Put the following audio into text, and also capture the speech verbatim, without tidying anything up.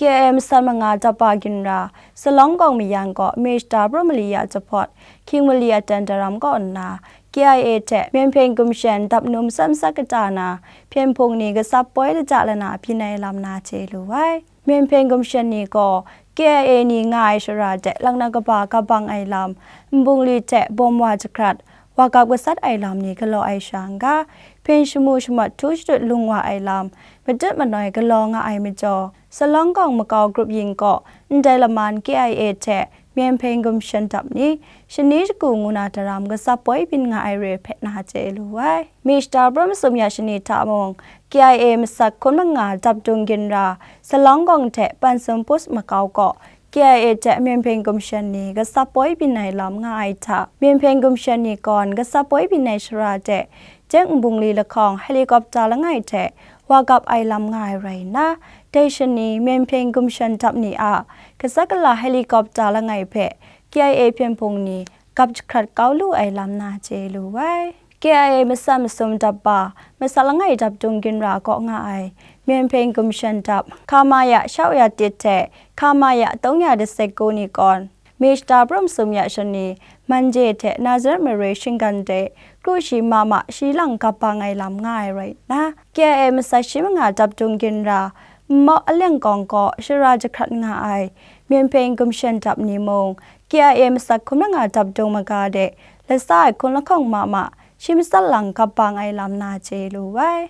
K I A masat manga dap ba ginra, Salawng Gawng Mayan kaw Mishta Brum Mali a jahpawt, hkying mali a dan daram kaw nna, K I A hte Myen Hpyen Gumshan dap nu matsat matsat kata na, hpyen hpung ni gasap poi lata lana byin ai lam na chye lu ai. Myen Hpyen Gumshan ni gaw K I A ni nga ai shara de lang na kaba kabang ai lam, nbungli hte bawm wa jahkrat, wa gap gasat ai lam ni galaw ai sha n-ga, hpyen shamu shamat htu shadut lung wa ai lam, matut manoi galaw nga ai majaw, Salawng Gawng makau grup yin kaw ndai laman K I A hte Myen Hpyen Gumshan dap ni shani shagu ngu na daram gasap poi byin nga ai re hpe na chye lu ai. Mishta Brum Sum Ya Shani hta mung, K I A masat hkun manga dap dung ginra, Salawng Gawng hte Pansum Post makau kaw, K I A hte Myen Hpyen Gumshan ni gasap poi byin ai lam nga ai hta, Myen Hpyen Gumshan ni kawn gasap poi byin ai shara de, Jeng nbungli lahkawng helicopter langai hte wa gap ai lam nga ai rai nna, dai shani Myen Hpyen Gumshan dap ni a gasat gala helicopter langai hpe K I A hpyen hpung ni gap jahkrat kau lu ai lam na chye lu ai. K I A masat masum dap ba, masat langai dap dung ginra kaw nga ai, Myen Hpyen Gumshan dap, Khamaya shau ya tit hte Khamaya tawng ya daset ku ni kawn, Mishta Brum Sum Ya Shani, Manje hte Nazareth Mare shinggan de, kru shi ma ma shi lang gap bang ai lam nga ai rai nna, K I A masat shi manga dap dung ginra, Nmawk Aleng Gawng kaw shara jahkrat nga ai, Myen Hpyen Gumshan dap ni mung, K I A masat hkun manga dap dung maga de, lasa ai hkun lahkawng ma ma, shi matsat lang gap bang ai lam na chye lu ai.